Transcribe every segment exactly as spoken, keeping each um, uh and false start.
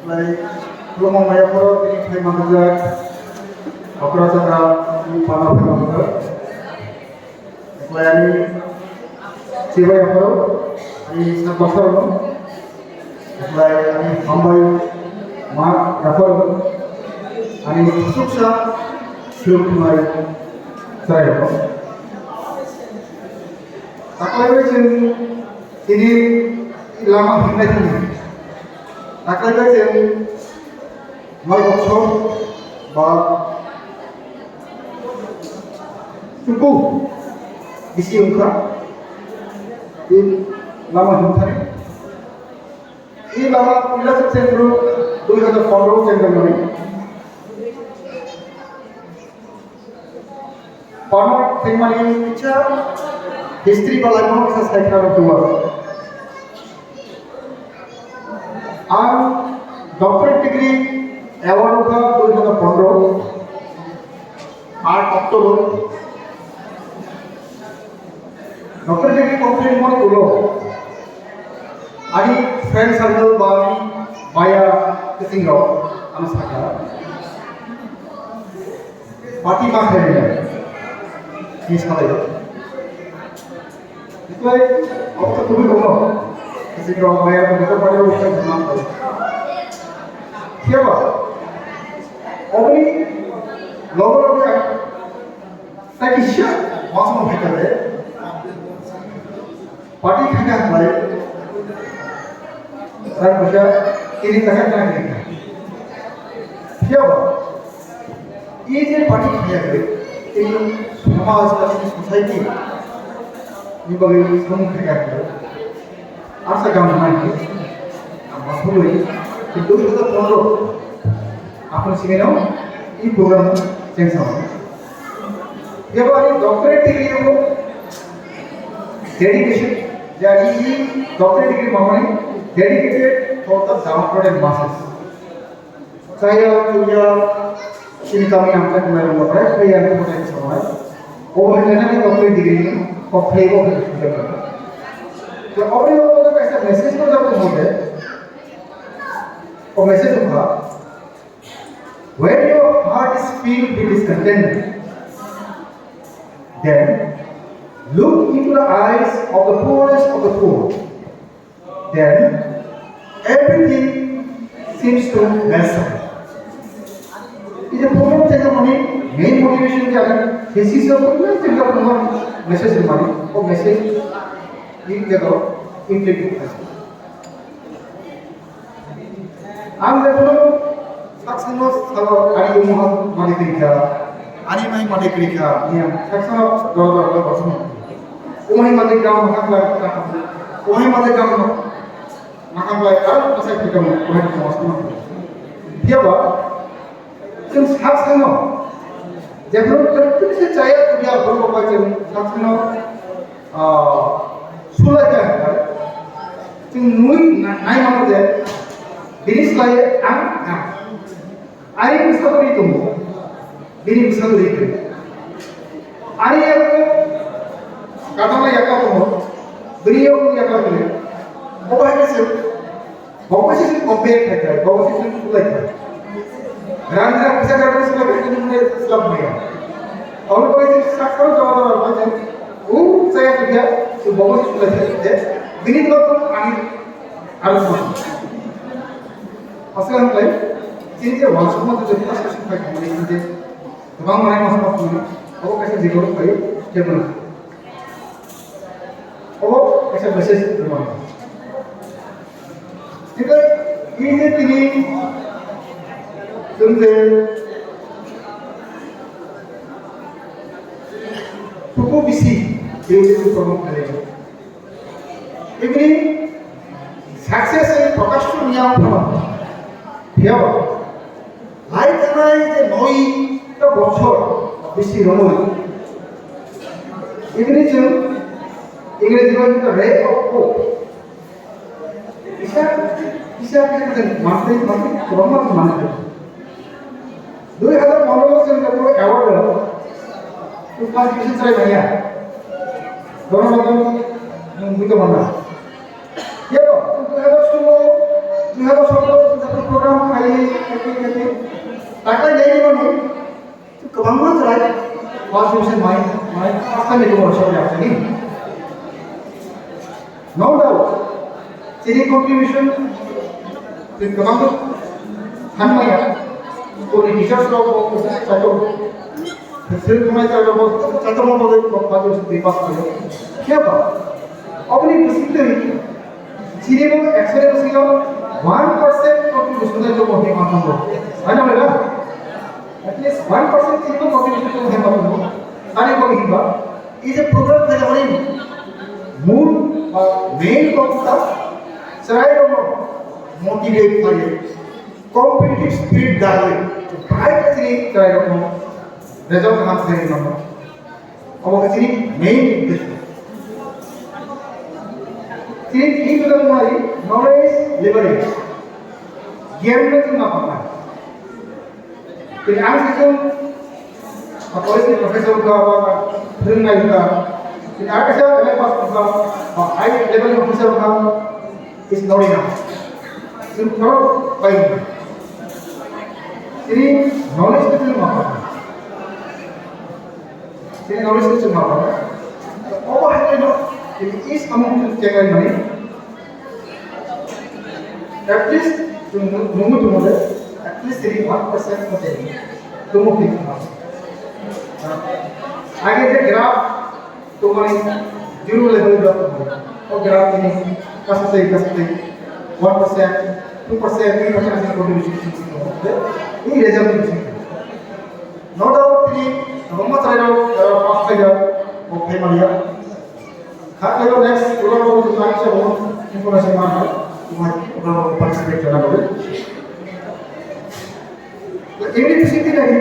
Khulumung maya phoro tini khai manjak. Okra chakra ni pana phai manjak. Eklai ani chibai phoro ani sak basar no. Eklai ani hambai ma phoro ani suksa suk mai chai phoro. Taklai bai chwng tini lama himnai thani. Taklai bai chwng Norok sok ba tuku bisi wngkha tei lama himthani. Tei lama puila se chengru dui hazar pondro chengmani. Pano thengmani kisa history ba laimano kisa saikha rok dua. Ang doctorate degree award wngkha dui hazar pondro, aat October. Doctorate degree complete mani ulo ani friend circle ba ani baya kiting rok ano sakha. Party ma khairokya. Ni salai. Itlai, obo to kubui komo. Kasi ko maya ko beto pare ko sai jumang ko. Kya ba? Obni logo logo ya. Taki sha, mas mo bhai kare. Party khaka hai. Rai puja, ini taka kana kiri. Kya ba? Ini je party khaya kiri. Ini samaj, ini society. Ini bagi semua khaya kiri. Asa gam nai. Apa pun ini. Itu kita perlu. Apa sih, you know? Ini program yang sama. Jab ani doctorate degree ko dedication, jani doctorate degree mamani dedicated for the downloaded masses. Chaya, chuya, sini kami ang tak mai rumah prai, prai yang tak mai rumah. Oh, hai na ni doctorate degree ni, oh, prai oh, hai na ni. To, oh, ini oh, tak kaisa message ko jab mode, oh, message ko. When your heart is filled with discontentment, then look into the eyes of the poorest of the poor. Then everything seems to blossom. Ini program saya mani main motivation dia kan, thesis of program saya program message mani, oh message ini dia tu improve. Ang jephuru saksano salo ani omo mani kwrwikha, ani mai mani kwrwikha, niya saksa dor dor dor bosong. Omo hai mani gam mahang bai, omo hai mani gam mahang bai, aro kasai kwrwikha mo, omo hai mo asma. Phiya ba, chwng saksano jephuru chwng se chaya, chaya borok bai chwng saksano Ah, sulai kha, chwng nui na-, nai mano je, bini slai ang, ang. Ani bwsa kwrwi tongo, bini bwsa kwrwi tongo. Ani yak, kadama yaka tongo, bini yak yaka kwrwi. Obo hai se, Bo bai se compare khai khai, bo bai se sulai khai. Rang rang kisa rang sulai khai, ini mulai slap maya. Abo bai se saksa jaga jaga bai se, u saya sudah, so bo bai se sulai khai, bini dok ani harus masuk. Asal ang kai, sini je wansuk ma tu je pas kasih khai khai, ini je, bang mana masuk masuk ini, abo kaisa jigoro khai, dia pun. Obo kaisa message rwmani. Tei ini tini chwng je tuku bisi, bini tuku promote khlai. Ibini success in Prakash Niya Pharma. Phiyaba. Lai tanai je noi ta bochor bisi romwi. Ibini chwng Ingreji bai wngkha Ray of Hope. Kisa, kisa, kisa, kisa, monthly, monthly, kwbangma monthly. Dui hazar pondro chwng je award rw, first division chwrai manya. Dono dono, nwng buito manya. Yebo, dui hazar solo, dui hazar sotro, program Taklai nai ni mani, kwbangma chwrai first division mai, mai, first time ni borok sok ya chini. No doubt, chini contribution twi kwbangma thanmaya, toni teachers rok bo chato, sir tumai chato bo chato mo bo first division twi pass khayo. Khe ba, oboni bising twi chini bo ekso ni bisingo one percent contribution tei tongo hinwi ma tongo. Hai na, mai ba? At least one percent chini bo contribution tongo hinwi ma tongo. Ani bo hinba, ei je program khainani mul ba main kok kha chwrairokno motivate khlaiwi, competitive spirit daiwi, bahai khe chini chwrairokno result kaham khlaiwi mano. Obo khe chini main uddesho. Chini thik khe tongmani knowledge leverage, giyan no chwng ma phamnai. Tini ang se chwng, ah, college ni professor wngkha, ba, ba, phwrwngnai wngkha. Tini ang kaisa M A pass wngkha, ba, high level ni officer wngkha, is not enough. Chwng khorok bai wngkha. Tini knowledge ni chwng ma phamnai. Tini knowledge ni chwng ma phamnai. Obo hai no, tini is among chwng chengnai mani. At least, chwng nung-, nungwi tongo de, at least tini one percent no tini tongo tini. Age je graph tongmani zero level graph tongo. O graph tini kasa tei kasa tei one percent, two percent, three percent asal contribution tongo. Ini result ni bising. No doubt tini kwbangma chwrairok, uh, pass khaijak, bo phai manya. Kha khe next program o chwng kaisa bo information ma hai, bo hai program o participate khlaina bagwi. English bising twi nai,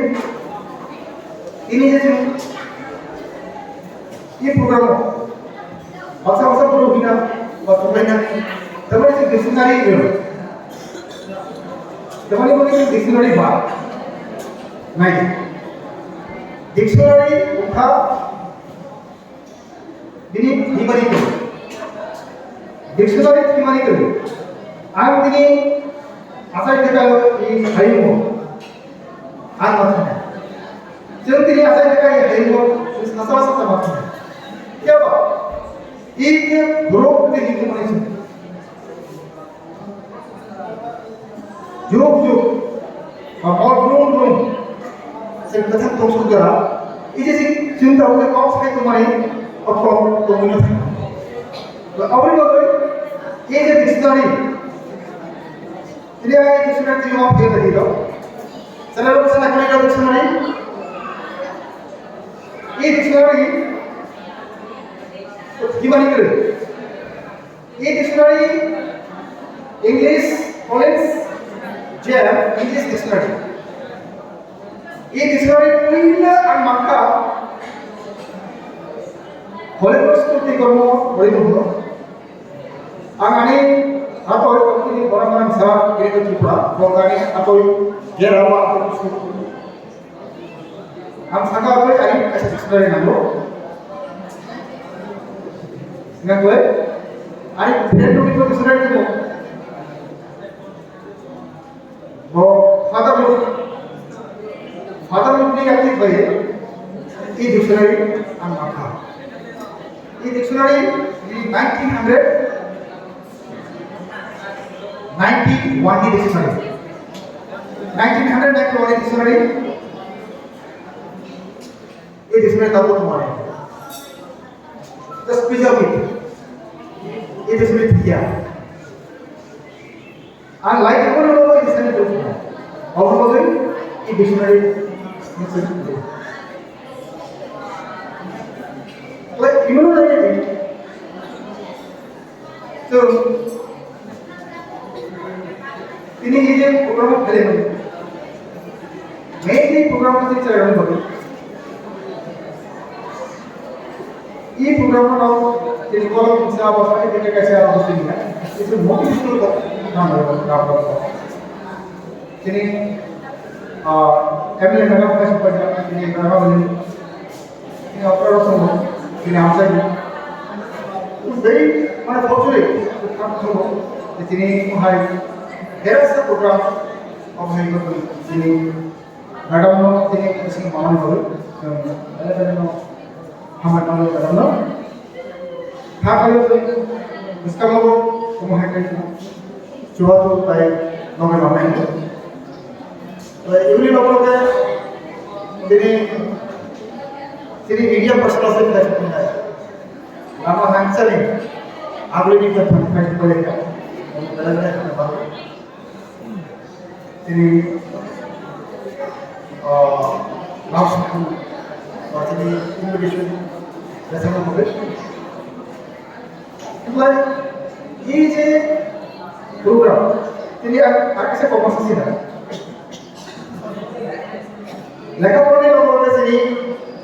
tini je chwng e program o baksa baksa borok hina ba tonglaina, tamani se dictionary rw, tamani bo se dictionary ba nai, dictionary wngkha. Bini thimani kwrwi. Dictionary thimani kwrwi. Ang bini achai theka ni hayungo. Ang ma thangya. Chwng bini achai theka ni hayungo, chwng sacha sacha ma thangya. Phiya ba, i khe borok bini himwi mani chwng. Juk juk, ba hor brum brum, se kwthang tong suk jora, i je si chwng tabuk kok sai tongmani, o kok tongwi no thang. Ba aboni bagwi, i je dictionary, ini ai dictionary twi ma phai tadi do. Sana lo sana kali dictionary, i dictionary, gimana kali? E dictionary, English, Collins, Jam, English dictionary. E dictionary puila ang mangkha Holy Cross School tei kormo Holy Cross. Ang ani atoi tongtini borok manang sa Greater Tripura, bo ani atoi Gerama atoi. Ang saka koi ani kaisa dictionary nango. Saka koi ani friend rok ni dictionary nango. Bo father rok, father rok ni yakni koi e dictionary ang mangkha. E dictionary ni nineteen hundred ninety-one ni dictionary. Nineteen hundred ninety-one ni dictionary. E dictionary tabuk tongmani. Just preserve it. E dictionary thikya. Ang lai tongmani ulo e dictionary tongmani. Obo bagwi e dictionary ni simi. Like, you know, like, Chwng tini hini program o phai mano. Mainly program o tini chwrai rok bagwi. I program no tini borok mungsa abo sani tini kaisa abo sini na. Itu motivation ko nang rok rok. Tini, ah, M L A madam kaisa paja tini madam. Tini okra rok tongo, tini amsai ni. Very, mane, fortunate, tini hai, there are some programs, Obo hai ko chini madam no tini sing mamani bagwi, chwng bele bele no hambai mano madam no. Kha phaio tei bwskango omo hai khe chubachu tai nokni mamai hinwi. Tei iwini nokno khe tini chini media personnel se khai soknai. Lama hangsani agulini khe thang khai soknai kha. Omo bele bele hambai mano. Tini, ah, last two, ah, tini competition, resa mo hobe. Like, ei je program, tini ar, ar kisa kok masa sina. Lekha porani logo logo tini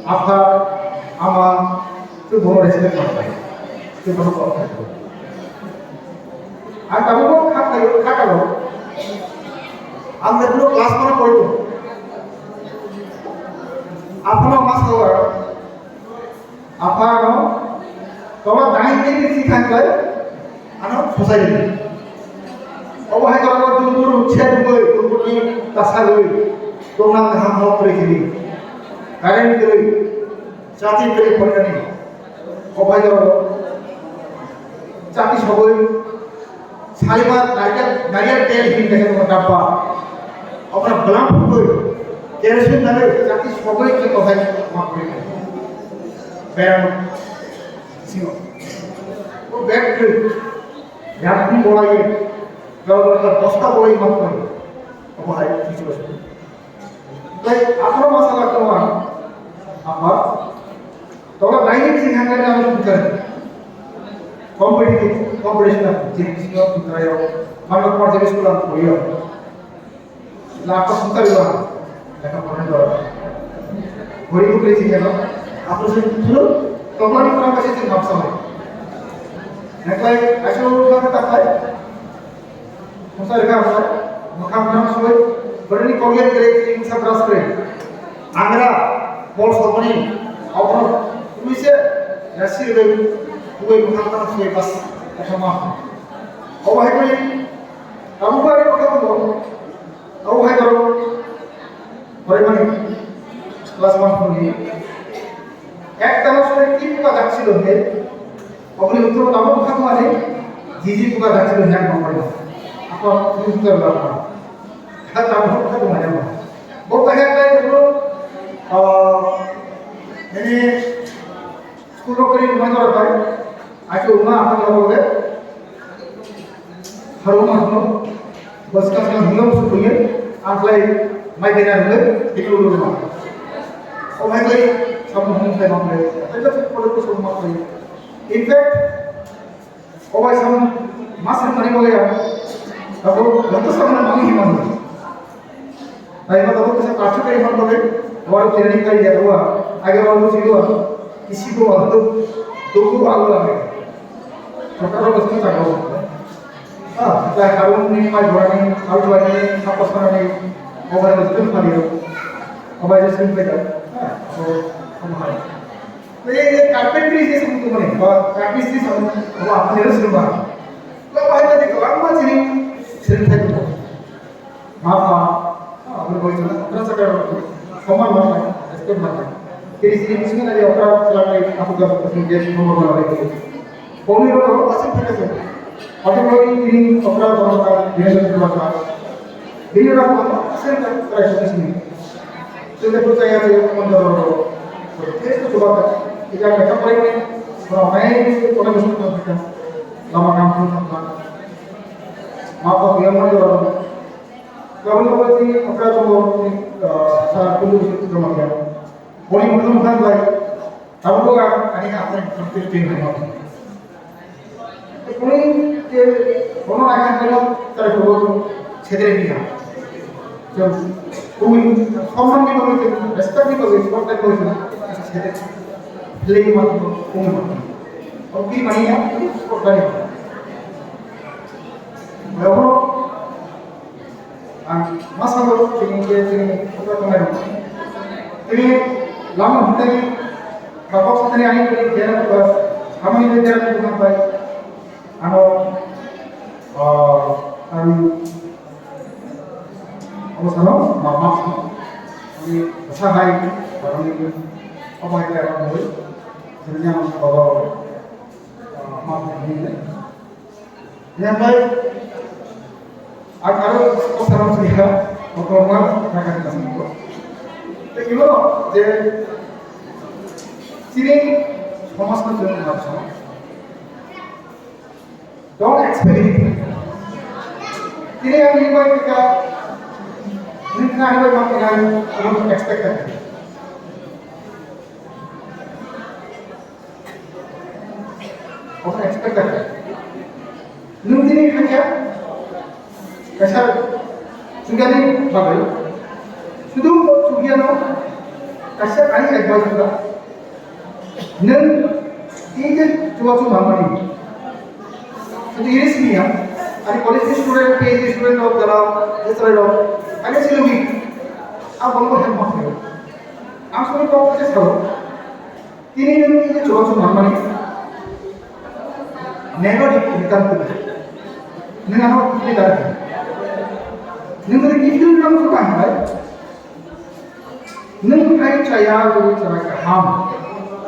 apha, ama, tei bono respect manai. Tei bono kok manai. Ang tabukbo kha khaio, kha kalo. Ang jephuru class one o pori tongo. Aphano ma sao, apha ano tola dain din si thang khlai, ano phosai di. Obo hai khe dumbur se dugwi, dumburni tasagwi, tongna kaham hok kwrwi khini. Current kwrwi, chati kwrwi phorkani. Obo hai khe chati sogwi, Salima nariyal, nariyal tel hinwi khe tongma dabba. Obono bwlam phurwi, kerosene nangwi, chati sogwi khe kohai ma kwrwi. Berang singo. O bag kwrwi. Yakni bolai, gawra bosta bolai ma kwrwi. Obo hai situation. Tei aphano ma sala khe ang, apa? Tola daini sing hangkhe ang bujar. Competitive, competition of jing sing bujar yo. Mano kumar jing school ang poriyo. La apa bujar yo? Lekha porna do. Gori bukri sing yo. Apo sing thulu, tola ni kurang kasih sing maksa. Neklai, asu ma kata kai. Mosai rwkha rwkha, mwkhang gwnang soi, bwrwini kok yak kwrwi, twi bwsa brush kwrwi. Angra, bol sokmani, abono kwrwi se, ya sirwi, kwrwi mwkhang gwnang soi bas, kothoma. Obo hai kwrwi, tabuk bai mwkhang tongo, abo hai borok, Porimani class one pori. Ek tala soi tin buka dakchilo he. Oboni uttor tamo bukha mani jiji buka dakchilo he ang nongmani. Apa uttor ba. Kha tamo bukha mani. Bo kaya kai ko, ah, ini school ko kiri mani ko kai. Achu uma apa lo ko. Haruma hino, bwskang hino sukuye, angklai mai bena hino, hino luruma. O hai klai, samu hum klai ma klai, ai ta pole ko samu ma klai. In fact, o hai samu mas mani bole ya, abo ganto samu mani hima. Taima tabuk kisa kachu kai hor bole, waro training kai dia dua, age waro si dua, isi ko waro, duku waro age. Chota ro basti chago. Ah, ta karung ni mai borani, al borani, apa sana ni, obai basti padi, obai basti padi. Ah, so, obai. Ye, ye carpentry se sum tumani, ba carpentry se sum, ba apni sum ba. Ba bahai na dikho, amma chini, sum thai ko. Mapha, aboni bagwi chwla okra chakra rok soman manai, respect manai. Tei chini bisingni nai okra chwla nai, apu ga sokosini je soman manai. Boni rok rok asing thaka se. Ati boni tini okra borok ka, bini rok borok ka. Bini rok borok asing thaka se sini. Tei tei bwsai ya tei okra borok rok. Tei tei chuba ka. Ija ka ka pai ni, borok nai ni kona bising thaka. Lama kam thang thang. Mapha kuyang mani borok. Kabel kabel tini okra tongo, ah, sa kundu bisi joma kya. Boni mukhang mukhang bai, tabuk bo ang ani ha apni mukhang tiri tiri hai ma. Boni ke, bono nai khan kano, tara kubo sedre biya. Jom, kumi, সম্মান ni bagwi, respect ni bagwi, sport ni bagwi, sedre. Play ma, kumi ma. Oki mani ya, sport ni. Ang masa bo tini ke tini okra tongnai rok. Tini lama hwnthai bakok satani ani tini dera ko hamani tini dera ko hampai. Ano, ah, ang Salo, ma ma. Ani sa hai, ani apa yang orang boleh. Sebenarnya orang bawa ma ma ini. Yang baik, ang aro salo saya, orang ma akan kasih. Tapi gimana? Jadi, sini, thomas kan sudah masuk. Don't expect anything. Tini ang ni bai ka, ni na ni bai ma ka, don't expect that. Don't expect that. Nung tini kanya, kasar, sugani bagai. Sudu mo sugiano, kasar ani advice sudah. Nwng tei je chubachu manmani. Sudu iri simi ya. Ani college student, P H D student rok, jara lecturer rok, ani simi. Ang bolong help ma khayo. Ang simi kok je sao. Tini nwng tei je chubachu manmani. Never return to me. Nwng ano return. Nwng tini gift nwng chuba hambai. Nwng hai chaya rwi chaya kaham.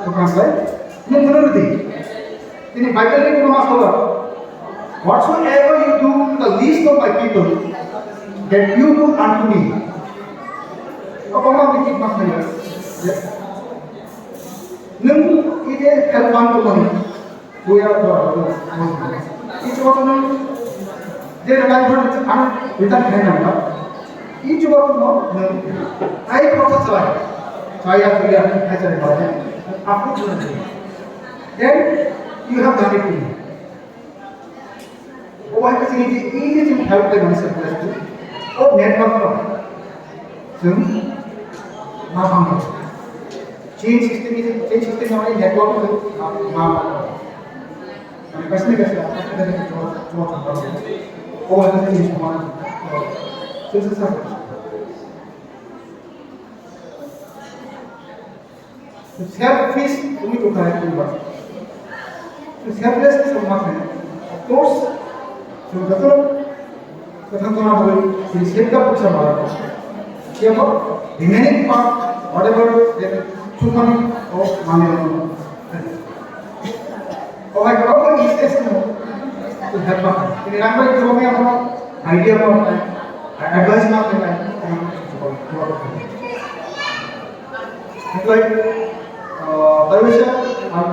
Bukan sai? Nwng nwng rwdi. Ini Bible ni kuma masalah. Whatsoever you do to the least of my people, that you do unto me. Apa mau bikin maknanya? Ya. Nwng ide help bantu kami. Buya dora dora. Ichu waktu nang dia dah kan pun ang kita kena nama. Ichu waktu no nang ai proses lah. Saya juga saya cari banyak. Aku juga. Then you have done it to me. Oh, I think it is easy to help the myself. Oh, network no. Sum. Ma pang. Chain system is, chain system hwnwi network hwnwi ma, ma, ma. Mane kaisa ni kaisa, kaisa ni kaisa jua, jua thang thang. O hai kaisa ni song ma. Sum, sum, sum. Selfish wngwi tongkha hai wngba. Selfless wngma khe, of course, chwng jotono kwthang tongna bagwi chini self-no puksa mala. Phiya bo remaining part, whatever that chukmani o manwi rokno. O hai kwbangma instance no to help ma khe. Tini rang bai kwbangma idea ma khe, advice ma khe. Like, uh, taiwisa, ang,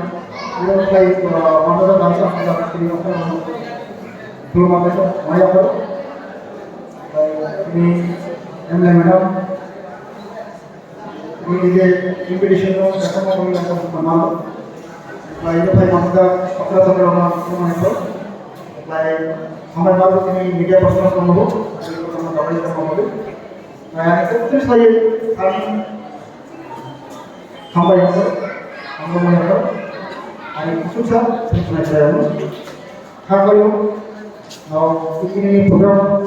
you know, like, uh, one of the dancer, ang, ang, ang, ang, belum ada, so, maya ko. Like, ini, M L A madam, ini dia invitation lo, datang mau kami datang ke mana? Like, itu, like, maksudnya, apa, apa, apa, apa, apa, like, sampai baru ini media personal kamu, jadi, kamu, kamu, kamu, kamu, Kaya ni kok tu saya kami sampai apa? Sampai mana apa? Hari susah, susah saya ni. Kau kalau mau ini program,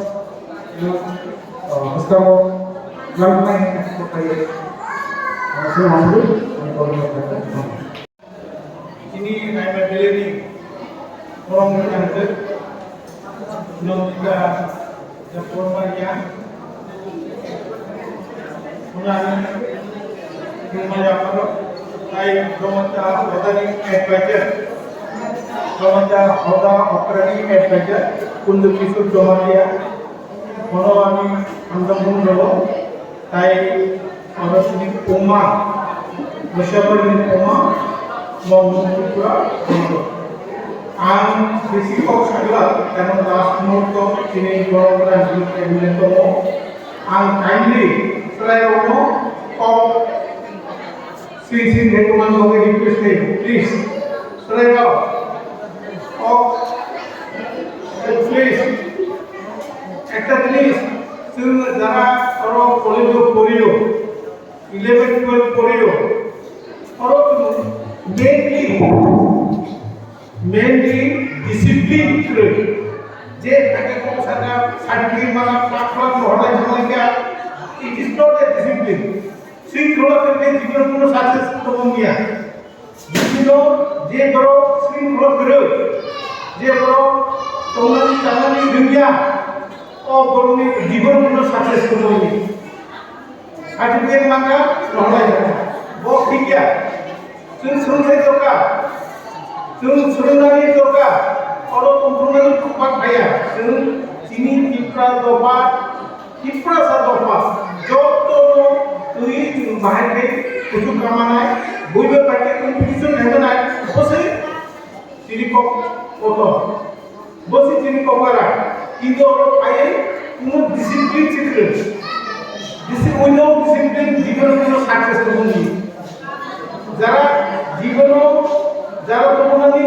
sekarang lalu main apa kaya? Saya mampu, ini kalau mau. Chini naima beleni borok wngkha hwnkhe Nandita Debbarma Riya, Khunani Khulumaya Pharo, tai Jomata Hodani advisor, Jomata Hoda Okrani advisor, Kundu Kishore Jamatia, bono ani hamjakmung rwo, tai Oro chini puma, Mushabari ni puma, Mongol Tripura, Mongol. Ang bisi kok sagla, emon last muhurto chini borok rang group cabinet tongo. Ang kindly, chwrai rokno kok sing sing recommend bagwi request khayo, please. Chwrai rok, kok, please. Ekta jinis, chwng jara oro college o poriyo, eleven twelve poriyo, oro chwng mainly, mainly discipline kwrwi. Je thangwi kok sana, certificate mana, class class rohornai thanglaikha, it is not a discipline. Shringkhola kwrwi khe jibon kuno success tongmung ya. Bini je borok shringkhola kwrwi, je borok tongnani chanani rwngya, O borokni jibon kuno success tongmani. Certificate mangka, nohlai mangka. Bo thik ya. Chwng swrwngthai dorkar. Chwng swrwngnani dorkar. Oro tongthoknani kwbang phaiya. Chwng chini Tipra dopha, Tiprasa dopha, jotono twi chwng bahai khe kuchuk kamanai, buiba bai khe competition khlaimanai, bwswi chini kok kotor. Bo se chini kokara, kintu oro phaiwi kuno discipline se kwrwi. Disi-, without discipline, jibono kuno success tongmani. Jara jibono, jara tongmani,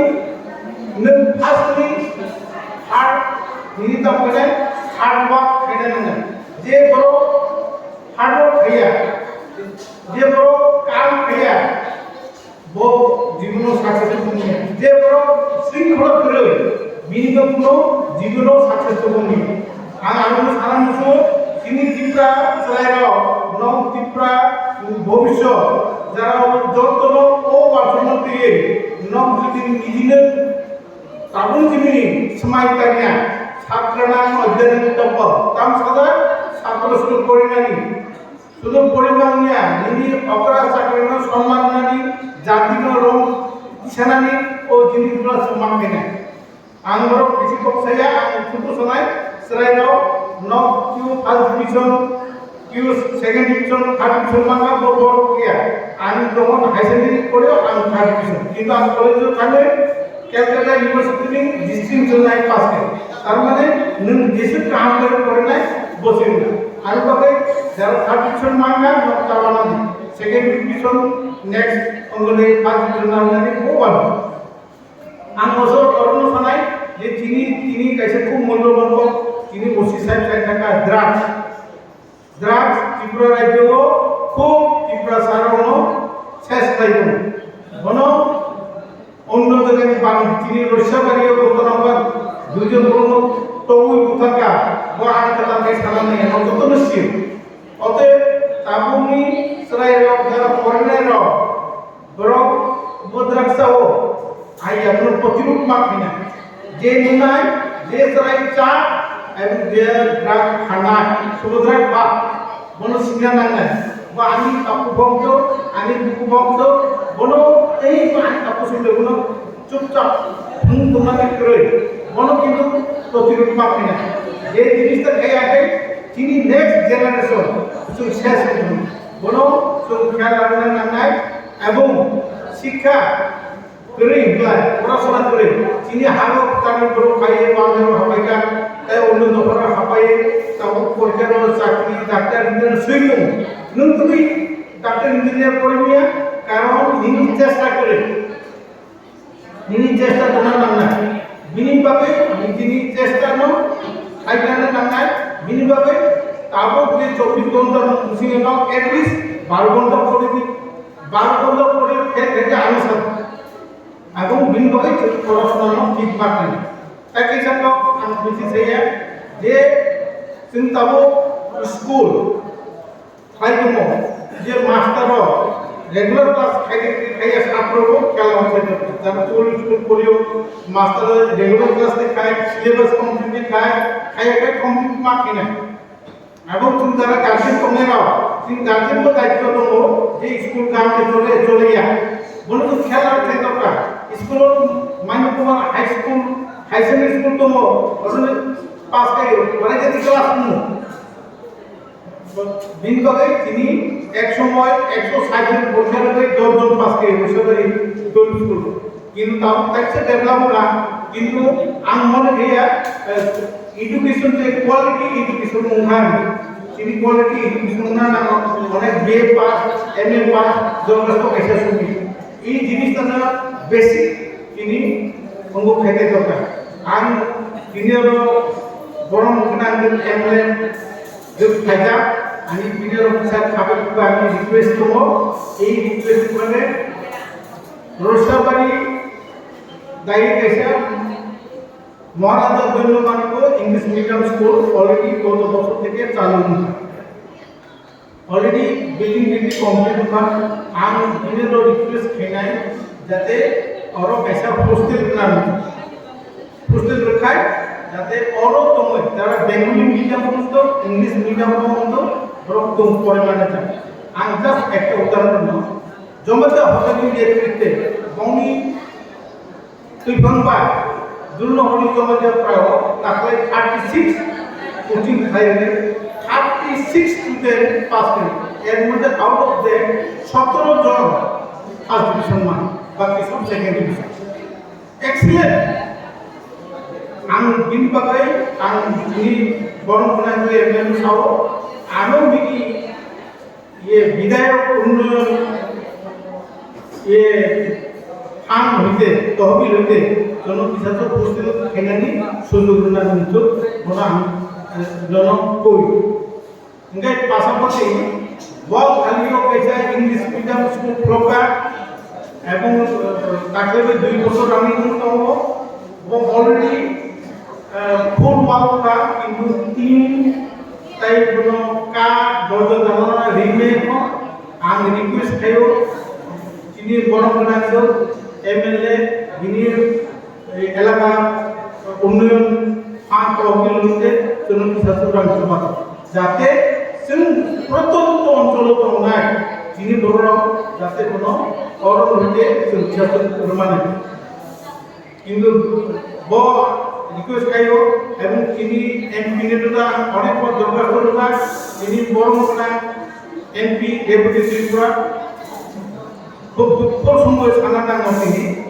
nwng firstly hard, nini tamo khe hard work khaina nangnai. Je borok hard work khaiya, je borok kam khaiya, bo jibono success tongmani. Je borok shringkhola kwrwi, bini no kuno jibono success tongmani. Ang ano sana musu, chini Tipra chwrairok, nok Tipra bhobishyot, jara jotono o uansukma twiwi, nok jodi nijino tabuk chini swmai tangya, satranang adhyayane toppa, tam sada satro sunu porinani. Sudu porimangya, nini okra chakrino sonman rwnani, jatino rong tisanani, o jinisno songma khainai. Ang borok bisi kok saya, ang thubu sanai, chwrairok, nok Q first division, Q second division, third division mangka, bo borok ya. Ang jokhon higher secondary poreo, ang third division. Kintu ang college-o thangwi, Calcutta University ni distinction line pass khe. Tar mane nwng jeswk kaham khe porinai bo se wngkha. Ani bagwi jara third division mangkha, nok tabana di. Second division, next ongole first division nangnani bo wano. Ang bosor korokno sanai je tini, tini kaisa khub mulyoban kok, tini O C sahib sai thangkha drugs. Drugs Tripura rajyo o khub Tiprasa rokno ses khlai tongo. Bono onno jagani bangwi chini Roisabari o ghotona wngkha, duijon borokno tongwi butharkha, bo ang kwtal khe sana nai, ang jotono sio. Otep tabukni chwrairok, jara porinai rok, Borok bo drugs o hai abono protirud ma khaina. Je nungnai, je chwrai cha, ebong je drug khanai, subo drug ba, bono sina nangnai. Bo ani tapu bongso, ani buku bongso, bono tei bo ani tapu songde bono chupchap thung tongna kwrwi. Bono kintu protirud ma khaina. Je jinis ta khaiya khe chini next generation chwng ses wngwi thangwi. Bono chwng khayal rwna nangnai. Ebong sikha kwrwi hwnkhe porasona kwrwi. Chini hago kwtal borok phaiwi Bangalore hapaikha, tei onno dopharo hapaiwi tabuk porikha rw chakri, doctor, engineer swi tongo. Nwng twi doctor, engineer porimiya, karon nini chesta kwrwi. Nini chesta tongna nangnai. Bini bagwi nini chesta no khaina nangnai. Bini bagwi tabuk je chobbish ghonta ni bisingo no at least baro ghonta pori di. Baro ghonta pori khe khe ano sa. Aboni bini bagwi chwng porasona no thik ma khlai. Tai kisa kok ang bisi saya je chwng tabuk school Hai tongo, je master rok regular class khai, khai ya satro bo kela se jara choli school porio master rok regular class ni khai, syllabus complete ni khai, khai ya khai complete ma khina. Abo chwng jara guardian tongnai rok, chwng guardian bo daityo tongo, je school kam ni chole, chole ya. Bono to khela khai dorkar. School mani tongo high school, high secondary school tongo, oso pass khai yo, mane je class mo. Bini bagwi tini ek somoy ekso sait jon porikha rwgwi dos jon pass khe Roisabari Dol School. Kintu tabuk kaisa develop wngkha, kintu ang mone khe ya, eh, education je quality education wngkha. Tini quality education wngna nango, onek B A pass, M A pass, jotosto kaisa sumi. I jinis tano basic tini ongo khaite dorkar. Ang tini oro borom khna ang M L A Jwk khaijak, ani video rok kisa khabai khubai ani request tongo. Ei request mane Rosabari dai kaisa Maharaja Dondo Manikya English Medium School already goto bochor theke chalu wngkha. Already building ready complete wngkha. Ang video rok request khainai jate oro kaisa hostel rwna nangkha. Hostel rwkhai Jate oro tongwi, jara Bengali medium wngto, English medium wngto, borok tong pore mane jang. Ang just ekta udahoron no. Jomata hotel ni netrite, bongni twipang ba, Durno hori jomata prao, taklai thirty six coaching khairani, thirty six student pass kari. Er moddhe out of them সতেরো জন first division man, baki sob second division. Excellent. Ang bini bagwi, ang bini borok gwnang khe M L A sao, ano bini ye bidayok unnoyon ye ang hoite, tohbil hoite, jono kisa to posting khainani sujog rwna nungthok, bono ang, eh, jono koi. Hingke pasapati bo khalio kaisa English medium school khulokha, ebong, eh, takhwlaibo dui bosor running tongo, bo already, eh, full wall kha, kintu tin tai bono ka dorja janala ringmai kho, ang request khaio, chini borok gwnang khe M L A bini elaka unnoyon phan tongwi lungde chwng kisa chwng rang chubago. Jate chwng protonto oncholo tongnai chini borok jate bono oro hwnkhe chwng kisa chwng rwmani. Kintu bo request khaio ebong chini M P ni dota onek bar dorkhasto rwjak, chini borok wngkha M P Deputy Tripura. Bo, bo, bo sumoi sana nango chini.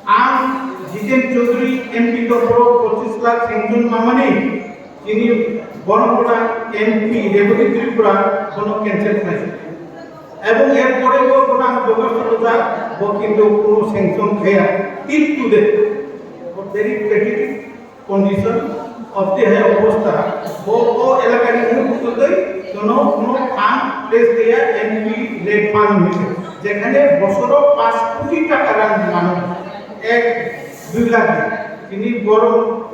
Ang Jiten Chaudhary M P tongphuru pochis lakh sanction mamani chini Boronpura M P Rebati Tripura bono cancel khlai. Ebong er pore bo bono ang dorkhasto rwjak, bo kintu kuno sanction khaya. Till today, bo very pathetic condition of the hai obostha, bo, bo elakani mung butultwi jono kuno phan place deya M P late fund hoite, jekhane bosoro panch koti taka rang mano, ek dui lakh, tini borok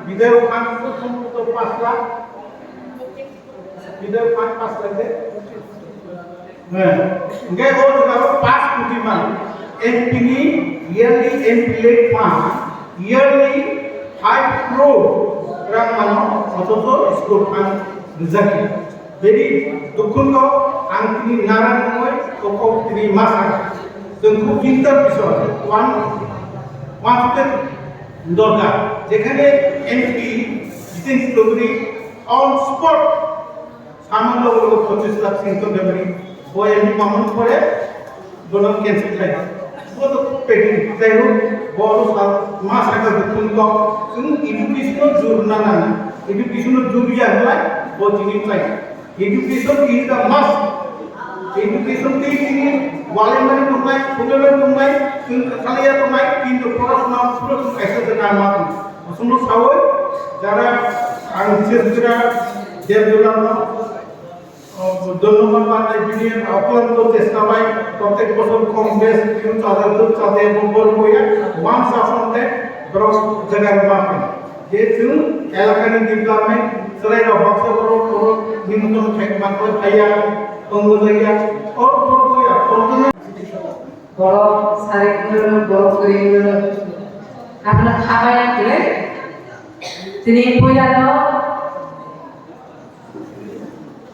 bidayok phan sombhoboto panch lakh, bidayok phan panch lakh de. Hwnkhe o jaga o panch koti man M P ni yearly M P late fund yearly five crore rang mano, othocho school fund rwjakya. Very dukhu no ang tini nara nungwi tokok tini masa. Chwng kho chinta bisoy, one, one step dorkar. Jekhane M P Jiten Chaudhary on spot Samano logo logo pochis lakh sanction bemani, bo M P mamani pore bono cancel khai. Bo to pending, jai hok, bo no sa, ma sakal dukhu ni kok, chwng education o jur na nang, education o jur ya hwnlai, bo chini chai. Education is the must. Education tei chini walai mani tongnai, thunglai mani tongnai, chwng khalai ya tongnai, kintu porasona phuru chwng kaisa jora ma tong. Aswkno sawi, jara ang bises gora Dev Dular no, o, dhonyobad manai bini oklando chesta bai, protek bosor Congress, bini chadar dut chade, bobor boya, wan sasonte, borok jaga rwma khe. Je chwng elakani development, chwrai rok baksa borok, borok nimotron khai, makle phaiya, tongo jaya, or borok boya, or Borok sari kwrwng, borok kwrwi kwrwng. Abono kha bai ya kwrwi. Tini puila no,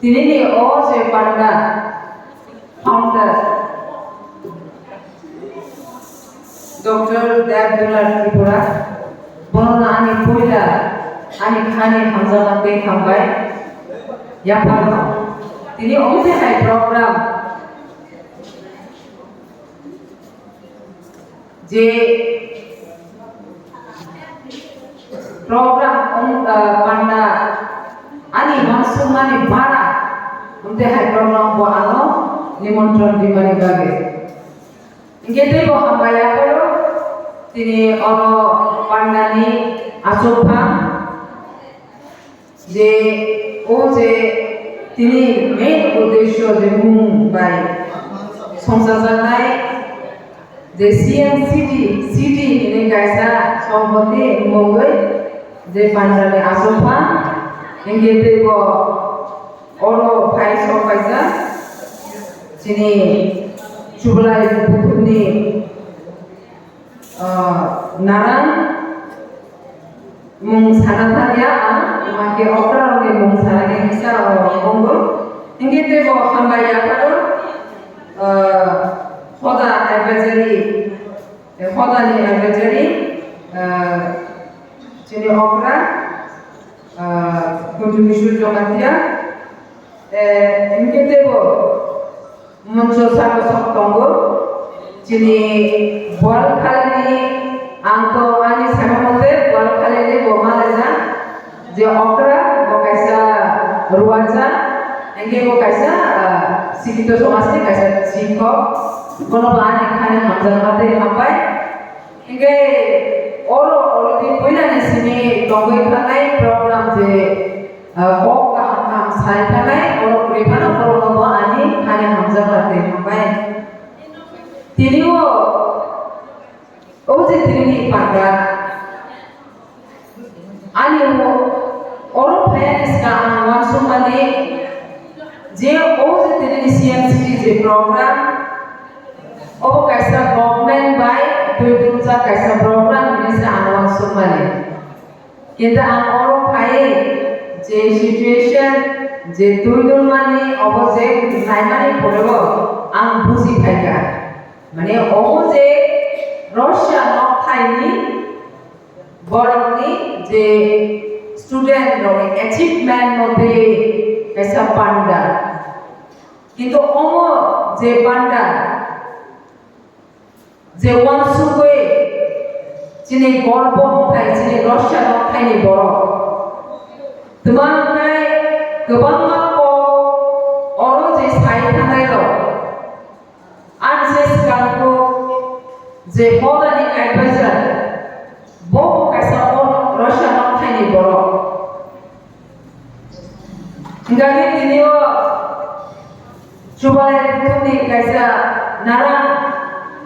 tini ni o je panda, founder, Doctor Dev Dular Tripura, bono ani puila, ani khani hamjakma tei hambai. Yaphano, tini omo hai program, je program wng, ah, panda ani uansukmani bara wngte hai program bo ano nimontron rimani bagwi. Hingke teibo hambai aphuru tini oro pandani achukphang. Je o je tini main uddesyo je mung bai songchajaknai je C M city, city hini kaisa somboti mungwi je panjani achukphang, hingke teibo oro phai sok kaisa chini chublai buthumni, ah, narang. Mung sana thangya ang, mangke okra rokni mung sana khe kisa rok tongo. Hingke teibo hambai yapharo, ah, hoda advisory, eh, hodani advisory, ah, chini okra, ah, Kutu Kishore Jamatia, eh, hingke teibo Moncho saka sok tongo. Chini Boalkhalini, ang to ani sama mote Boalkhalini bo malaijak je okra, bo kaisa ruacha, hingke bo kaisa, ah, sikito somajni kaisa sikhok. Bono bo ani khani hamjakma tei hambai. Hingke oro already puilani simi tongwi thangnai program je, ah, kok kaham kaham sai thangnai, oro kwrwi phano borokno bo ani khani hamjakma tei hambai. Tini o, o je tini ni panda, ani o, oro phayani swkang ang uansukmani je o je tini ni C M C T je program, obo kaisa government bai twi tubujak kaisa program hinwi se ang uansukmani. Kintu ang oro phai je situation, je twi tubumani, obo je naimani poreo ang buji phaikha. Mane obo je Russia nokthaini borokni je student rokni achievement no twiwi kaisa panda. Kintu omo je panda, je uansugwi chini golpo wngthai, chini Russia nokthaini borok. Twma wngthai kwbangma kok oro je sai thangnai rok. Ang se swkang kok je hodani advisor, bo bo kaisa o Russia nokthaini borok. Hingkhe tini o Chubalai Kuthumni kaisa narang,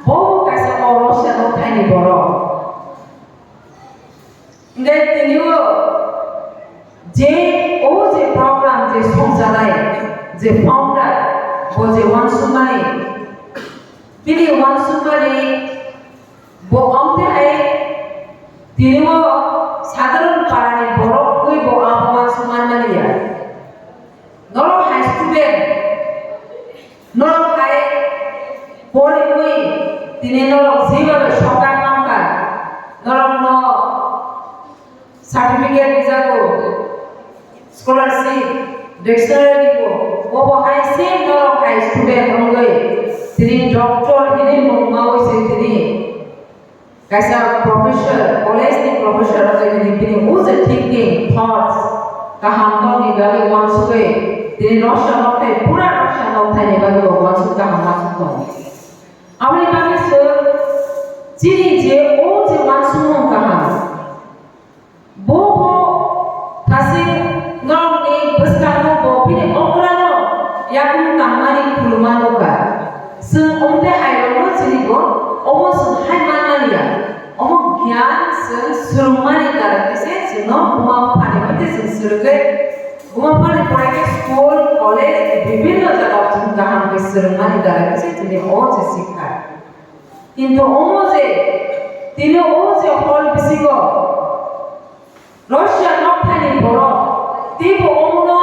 bo kaisa o Russia nokthaini borok. Hingkhe tini o je, o je program je songjanai, je founder, bo je uansukmani, bini uansukmani, bo amte hai tini o sadharon parani borok wngwi bo abo uansuk manmani ya. Norok hai student, norok hai poriwi tini norok jebabe sokar mankha, norokno certificate rijago, scholarship, dictionary rigo, obo hai se norok hai student wngwi tini doctor hinwi mung mawi se tini kaisa professor, college ni professor wngwi tini bini o je thinking, thoughts, kaham tongni bagwi uansugwi tini Russia nokthai, pura Russia nokthai ni bagwi bo uansuk kaham uansuk tongo. Aboni bagwi se chini je o je uansukmung kaham, bo bo thasing norokni bwskango bo bini okrano yakung tangmani khuluma nukha. Chwng omte hairokno chini bo omo chwng hai manmani ya. Omo giyan chwng swrwngmani daroi khe se chwngno buma buphani hwnkhe chwng swrwngwi buma buphani porai khe school, college, bibinno jagao chwng kaham khe swrwngmani daroi khe se chini o je sikha. Kintu omo je tini o je hall bisingo Russia nokthani borok teibo omono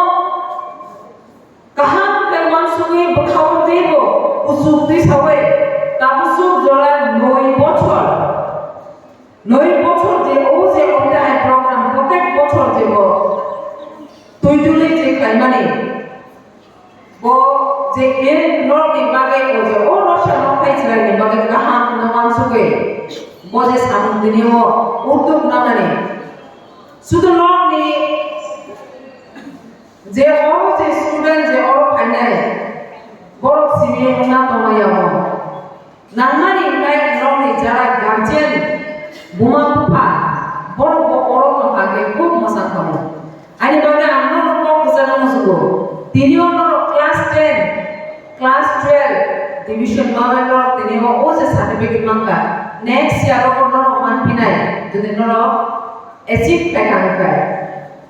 kaham khe uansugwi bwkhao teibo kuchuk twisawi tabuk suk jora noi bochor, noi bochor je o je omte hai program, protek bochor je bo twi tuli je khlaimani. Bo je e norokni bagwi o je o Russia nokthai chwraini bagwi kaham hwnwi uansugwi bo je samung tini o uddog nanani. Sudu norokni je oro je student je oro phainai borok simi wngna tongmani abo. Nangmani hwnkhai norokni jara guardian, buma bupha, borok bo oro tongkha khe khub mwchang tongo. Ani bagwi ang norok kok kwchangma muchungo. Tini o norok class ten, class twelve, division manwi norok tini o o je certificate mankha. Next year o norok manphinai, jodi norok achieve khaikha hwnkhai.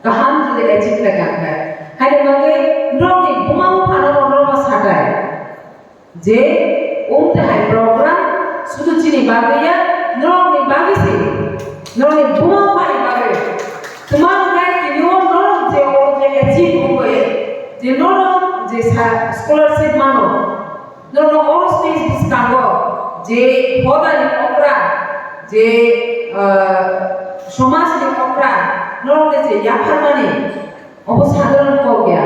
Kaham jodi achieve khaikha hwnkhai. Haini bagwi norokni buma buphano norok satai. Je, umte hai program, sudu chini bagwi ya, norokni bagwi se, norokni buma buphani bagwi. Je norok je sa-, scholarship mano, norok o stage bwskango je hodani okra, je, ah, somajni okra, norok je yapharmani, obo sadharon kok ya.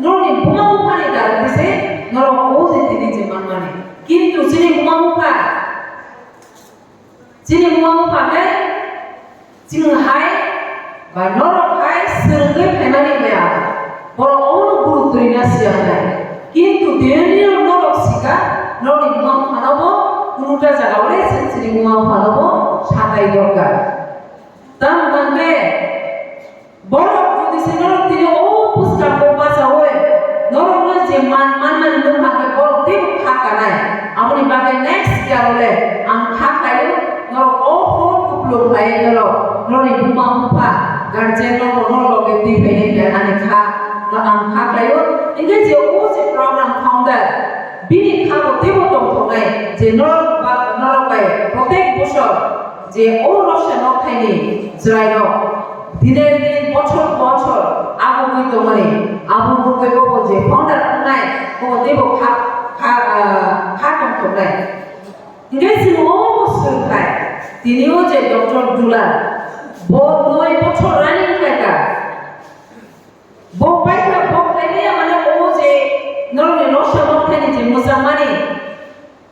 Norokni buma buphani darani se norok o je tini je manmani. Kintu chini buma bupha Chini buma bupha khe chwng hai ba norok hai swrwngwi phaimani maya. Borok omono guru twrwina siya nai. Kintu tini norok sika, norokni buma buphano bo kunuta jaga o le chwng chini buma buphano bo satai dorkar. Tamo hwnkhe Borok jodi se norok tini o bwskango bachaui norokno je man, manmani nukha khe borok teibo kha kanai. Aboni bagwi next year o le ang kha khlaio, norok o hor kupulung khlaiwi norok, norokni buma bupha, guardian rokno norok loge twi phainai hwnwi ani kha, no ang kha khlaio. Hinkhe je o je program founder, bini kha bo teibo tongthoknai je norok ba, norok bai protek bosor je o Russia nokthai ni chwrai rok diner din, bochor bochor abo wngwi tongmani, abo wngwi bobo je founder wngnai, bobo teibo kha, kha, ah, kha tongthoknai. Hinkhe chwng omo swrwngkha, tini o je Doctor Dular, bo noi bochor running khlaikha. Bo paikha, bo khlaimaya mane o je norokni Russia nokthai ni je mwchangmani,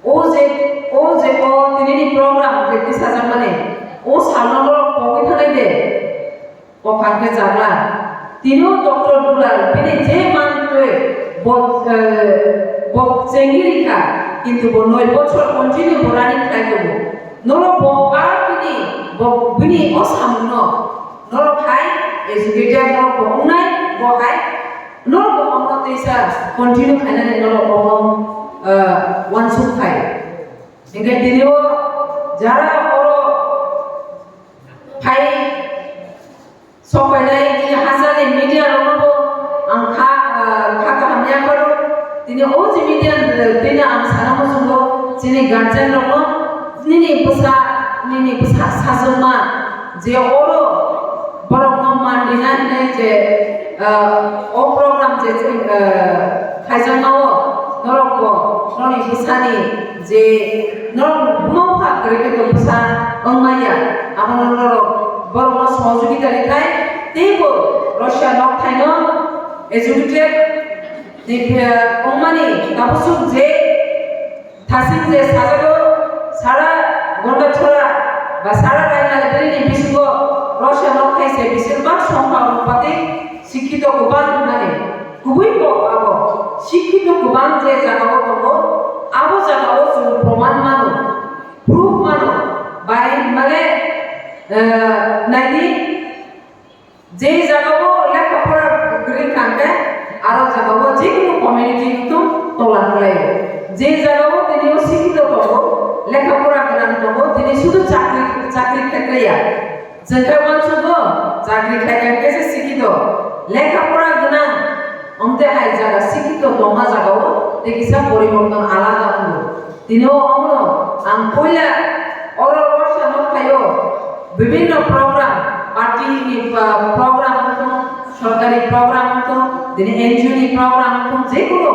O je, o je o tinini program je tisajakmani, o salno norok pogwi thanai de, o kangkhe chagla. Tini o Doctor Dular, bini je mantwi bo, eh, bo chengwi rikha, kintu bo noi bochor continue bo running khlai tongo. Norok bo a bini, bo bini o samungno, norok hai educated norok bo wngnai, bo hai Norok bo omo teisa continue khainani norok omo, ah, uansuk khai. Hinkhe tini o jara oro phai sok phainai chini hachani media rokno bo ang kha, ah, kha kaham yapharo. Tini o je media, tini ang sana muchungo chini guardian rokno nini bwsa, nini bwsa sajwkma je oro borokno man rina hinwi je, ah, o program je, ah, khaijakmao norok bo norokni bwsani je norok buma bupha kwrwi khe bo bwsa wng manya, abono norok borokno sohojogita rwkhai teibo Russia nokthaino executive ni, ah, wngmani tabuk je Thasing je sajago, sara Gondachora ba sara Rainalagiri ni bisingo Russia nokthai se bising bak songkha rupati sikhito kwbang hwnmani. Kubui kok abo, sikhito kwbang je jagao tongo, abo jagao chwng proman mano, proof mano, bai hwnmale, eh, naidi, Je jagao lekha pora kwrwi kha hwnkhe, aro jagao jekunu community wngthung tola khlaio. Je jagao tini o sikhito tongo, lekha pora gwnang tongo, tini sudu chakri, chakri khe khlaiya. Chwng khe uansukgo, chakri khlai kha hwnkhe se sikhito. Lekha pora gwnang wngte hai jaga sikhito tongma jagao tei kisa poriborton alada wngo. Tini o omono ang puila oro Russia nokthai o bibinno program, party ni, ah, program wngthung, sorkari program wngthung, tini N G O ni program wngthung, jekunu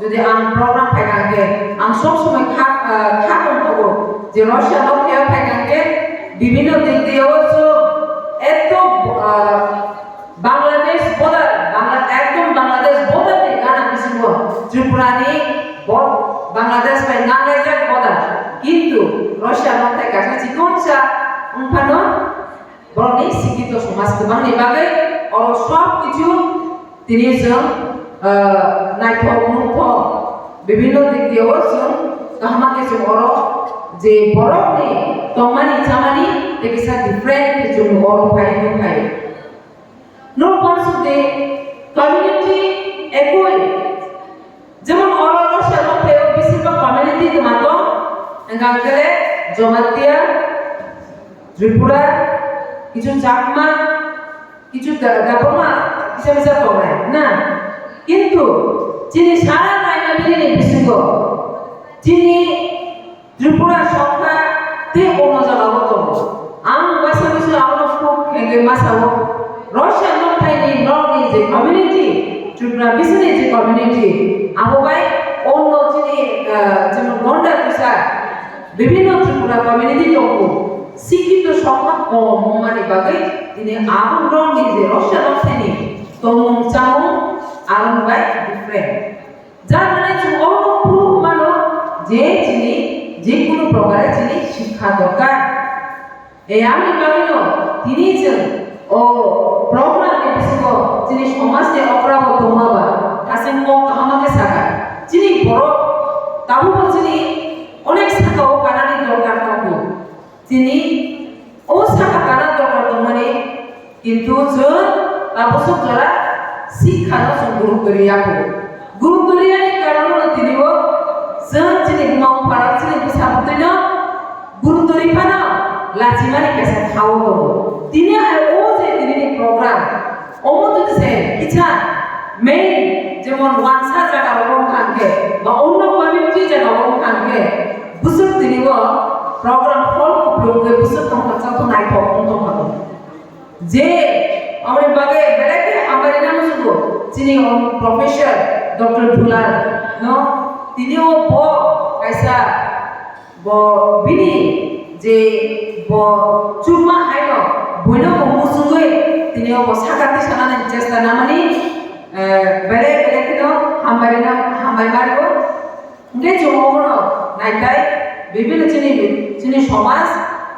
jodi ang program phaikha hwnkhe ang sob somoi kha, ah, kha tongthogo je Russia nokthai o phaikha hwnkhe bibinno dik diyo chwng ekdom, ah, Bangladesh border, Bangla-, ekdom Bangladesh border ni gana bisingo Tripura ni bo-, Bangladesh bai nanglaijak border. Kintu Russia nokthai kaisa chikonsa wngphano borokni sikhito somaj kwbangni bagwi oro sob kichu tini chwng, ah, naithok nukthok bibinno dik diyo chwng kaham khe chwng oro je borokni tongmani chamani tei kisa different khe chwng oro phai nukphai. Norok uansuk di, community ekoi. Jemon oro Russia nokthai o bising bak community twma tong, hwnkha khe Jomatia, Tripura, kichu Chakma, kichu da-, Dapoma, kisa misa tongnai, na? Kintu chini sara Rainabiri ni bisingo chini Tripura songkha tei ono jagao tongo. Ang uaisa misa abono phuk khengwi ma sao. Russia nokthai ni norok ni je community, Tripura bisini je community, abo bai onno chini, ah, jemon Gonda Tusa, bibhinno Tripura community tongo, sikkito songkha kom wngmani bagwi tini abo borokni je rosya rosani tongmung chamung aroni bai different. Jar mane chwng omo proof mano je chini jekunu prokare chini sikha dorkar. E, aboni bagwino tini chwng o program ni bisingo chini somaj ni okra bo tongma ba hasing kok kaham khe saka. Chini borok tabukbo chini onek saka o kanani dorkar tongo. Chini o saka kana dorkar tongmani, kintu chwng tabuk sok jora sikha no chwng gurutto riya kho. Gurutto riyani karon no tini o chwng chini buma bupha rok chini bwsa bwtwi no gurutto ri phano lachimani kaisa thaio tongo. Tini hai o je tini ni program, omo jodi se kisa main jemon wansa jaga rok wngkha hwnkhe ba onno community jaga rok wngkha hwnkhe bwswk tini o program hol kupulung khe bwswk tongthoksa to naithok wng tongkha. Je aboni bagwi belai khe hambai rwna muchungo chini o professor Doctor Dular no, tini o bo kaisa bo bini je bo chukma haino boino bo muchungwi tini o bo saka tisanani chesta namani, eh, belai belai kheno hambai rwna, hambai mario. Hingke chwng omono naitai, bibhinno chini, chini somaj,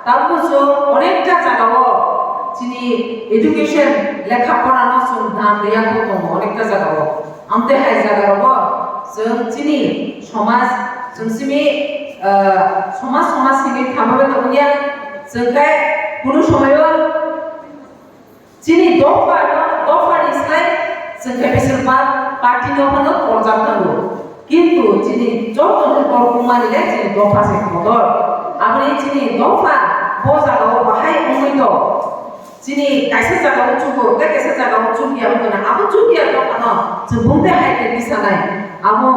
tabukbo chwng onekta jagao chini education, lekha porano chwng dan riyakho tongo onekta jagao. Amtwi hai jagarogo chwng chini somaj, chwng simi, ah, somaj, somaj simi thambabai tongya, chwng khe kunu somoyo Chini dopha no, dopha ni slai chwng khe bisingo pa-, party no phano torjak tongo. Kintu chini joto no torkukmani le chini dopha se kotor. Aboni chini dopha bo jaga o bahai wngwi to. Chini kaisa jaga o chugo, tei kaisa jaga o chukya wngwi na. Abo chukya dopha no chwng bumte hai khe tisanai. Abo,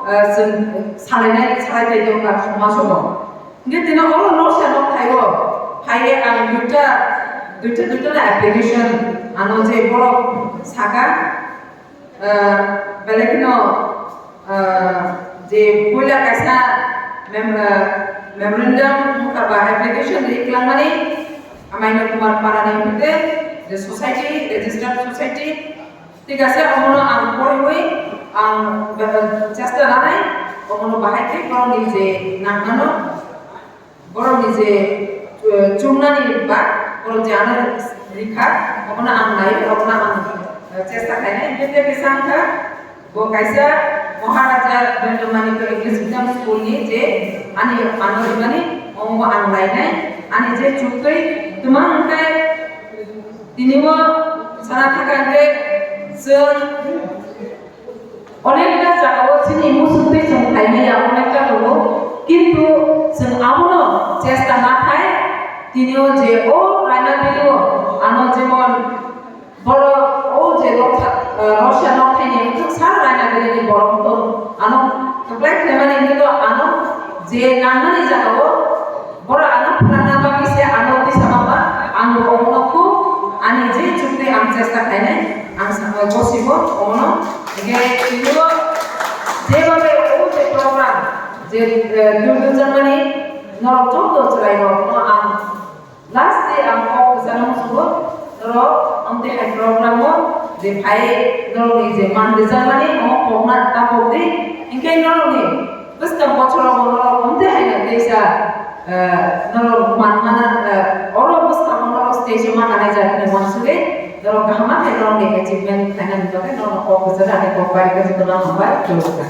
eh, chwng salainai, salai tei dopha somasono. Hingke tino oro norsa nok thaio, phaiye ang duita, duita, duita na application ano je borok saka, ah, belai kheno, ah, je puila kaisa mem-, ah, memorandum wngkha ba application ri kwlangmani, Amaino Kumar Parani hwnkhe je society, registered society, Thik ase, omono ang poriwi ang, eh, chesta nanai, omono bahai khe borokni je nangmano, borokni je, eh, chumnani ba, borok je ano rikha, omono ang nai, omono ang, eh, chesta khainai. Hingke tei kisa wngkha, bo kaisa Maharaja Dondamanikya English Medium School ni je ani ano rimani, omo ang lainai, ani je chuktwi twma wngkhe, Tini o sana thaka hwnkhe chwng onekta jagao chini muchungtwi chwng phaimaya onekta tongo, kintu chwng abono chesta nathai tini o je o kaina bini o ano jemon borok o je rokha, eh, rosya nokthai ni wngkha sa kaina bini ni borok wngkha ano kwplai khlaimani hwnkhe to ano je nangmani jagao Borok ano phrangna bagwi se ano tisa maba, ang bo omono kuk ani je chukri ang chesta khainai, ang sakno gosibo omono. Hingke twibo jeba bai o je program je, eh, dul dul jakmani norok joto chwrai rokno ang last day ang kok kwchangno muchungo. Norok amtwi hai program o je phai norokni je man rwjakmani omo kokna ta kokdi. Hinkhe norokni bwskang bochorogo norok amtwi hai teisa, eh, norok man mana, eh, oro bwskango norok stage o mana hai jani uansugwi norok kaham khe norokni achievement khlainani bagwi norokno kok kwchajak khe kok bai khe jotono hambai khulumkha.